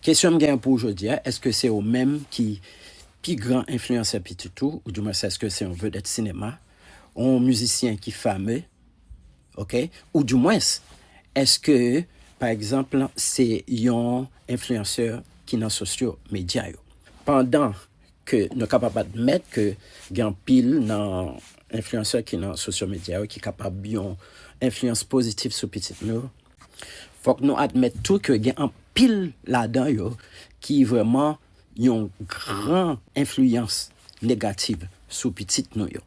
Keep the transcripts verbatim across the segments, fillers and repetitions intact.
Kesyon m gen pou ou jodi a, èske se ou menm ki pi gran enfliyansè pitit ou, oudimwens èske se yon vedèt sinema, yon mizisyen ki fame, oke? Oudimwens, èske, pa egzanp, se yon enfliyansè ki nan sosyo medya yo? Pandan ke nou kapab admèt ke gen anpil nan enfliyansè ki nan sosyo medya yo ki kapab yon enfliyans pozitif sou pitit nou, fòk nou admèt tou ke gen anpil ladan yo ki vrèman yon gran enfliyans negatif sou pitit nou yo.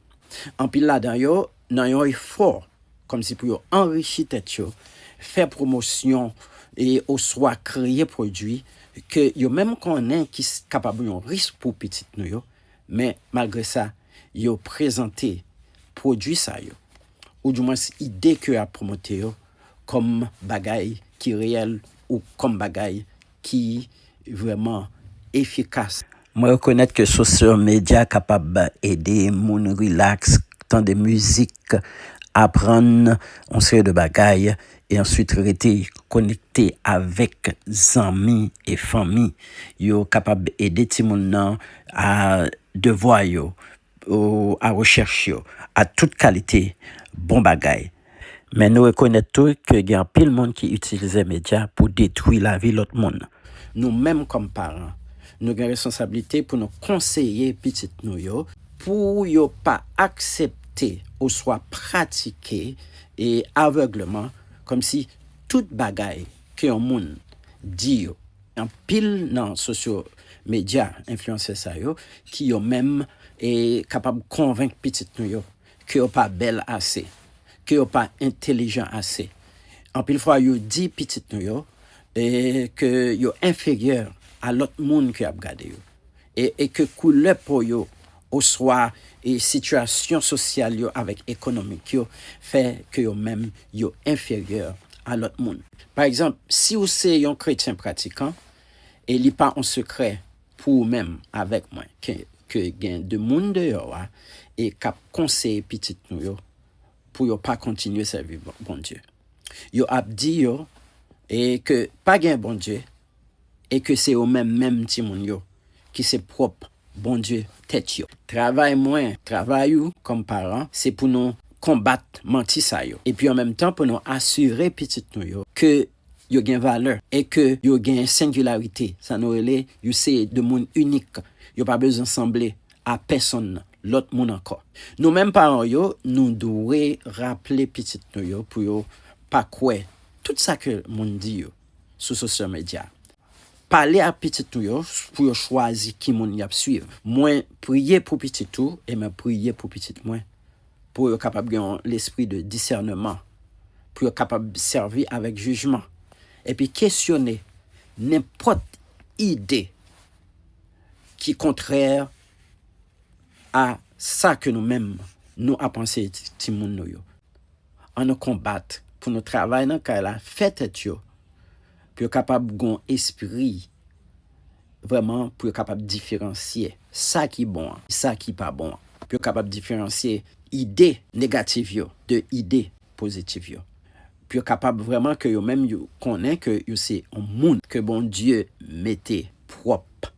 Anpil ladan yo, nan yon efò kòmsi pou yo anrichi tèt yo, fè pwomosyon e oswa kreye pwodui ke yo menm konnen ki kapab yon risk pou pitit nou yo, men malgre sa, yo prezante pwodui sa yo, oudimwens ide ke yo ap pwomote yo, kòm bagay ki reyèl ou kòm bagay ki vrèman efikas. Mwen rekonèt ke sosyo medya kapab ede moun rilaks, tande mizik, aprann yon seri de bagay, e answit rete konekte avèk zanmi e fanmi. Yo kapab ede timoun nan a devwa yo, a rechèch yo, a tout kalite bon bagay. Men nou rekonèt tou ke gen anpil moun ki itilize medya pou detwi lavi lòt moun. Nou menm kòm paran, nou gen responsablite pou nou konseye pitit nou yo pou yo pa aksepte oswa pratike e avègleman, kòmsi tout bagay ke yon moun di yo. Anpil nan sosyo medya enfliyansè sa yo ki yo menm e kapab konvenk pitit nou yo ke yo pa bèl ase, ke yo pa entelijan ase. Anpil fwa yo di pitit nou yo e ke yo enferyè a lòt moun ke ap gade yo e, e ke koulè po yo oswa e sitiyasyon sosyal yo avèk ekonomik yo fè ke yo menm yo enferyè a lòt moun. Pa egzanp, si w se yon kretyen pratikan e li pa yon sekrè pou ou menm avèk mwen ke, ke gen de moun deyò a e k ap konseye pitit nou yo pou yo pa kontinye sèvi Bondye. Yo ap di yo e ke pa gen Bondye e ke se yo menm menm timoun yo ki se pwòp Bondye tèt yo. Travay mwen, travay ou kòm paran, se pou nou konbat manti sa yo. Epi an menm tan pou nou asire pitit nou yo ke yo gen valè e ke yo gen sengilarite. Sa nou rele yo se de moun inik. Yo pa bezwen sanble a pèsonn lòt moun ankò. Nou menm paran yo, nou dwe raple pitit nou yo pou yo pa kwè tout sa ke moun di yo sou sosyo medya. Pale ak pitit nou yo pou yo chwazi ki moun y ap swiv. Mwen priye pou pitit ou e mwen priye pou pitit mwen pou yo kapab gen yon lespri de disèneman, pou yo kapab sèvi avèk jijman, epi kesyone nenpòt ide ki kontrè a sa ke nou menm nou ap anseye ti, timoun nou yo. Ann nou konbat pou nou travay nan kay la, fè tèt yo, pou yo kapab gon espri vrèman pou yo kapab diferansye sa ki bon an, sa ki pa bon an, pou yo kapab diferansye ide negatif yo de ide pozitif yo. Pou yo kapab vrèman ke yo menm yo konnen ke yo se yon moun ke Bondye mete pwòp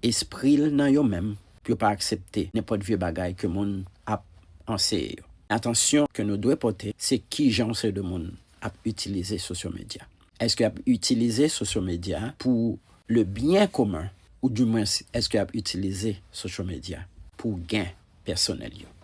espri l nan yo menm, pou yo pa aksepte nenpòt vye bagay ke moun ap anseye yo. Atansyon ke nou dwe pòte, se kijan yon seri de moun ap itilize sosyo medya. Èske y ap itilize sosyo medya pou le byen komen, oudimwens èske y ap itilize sosyo medya pou gen pèsonèl yo?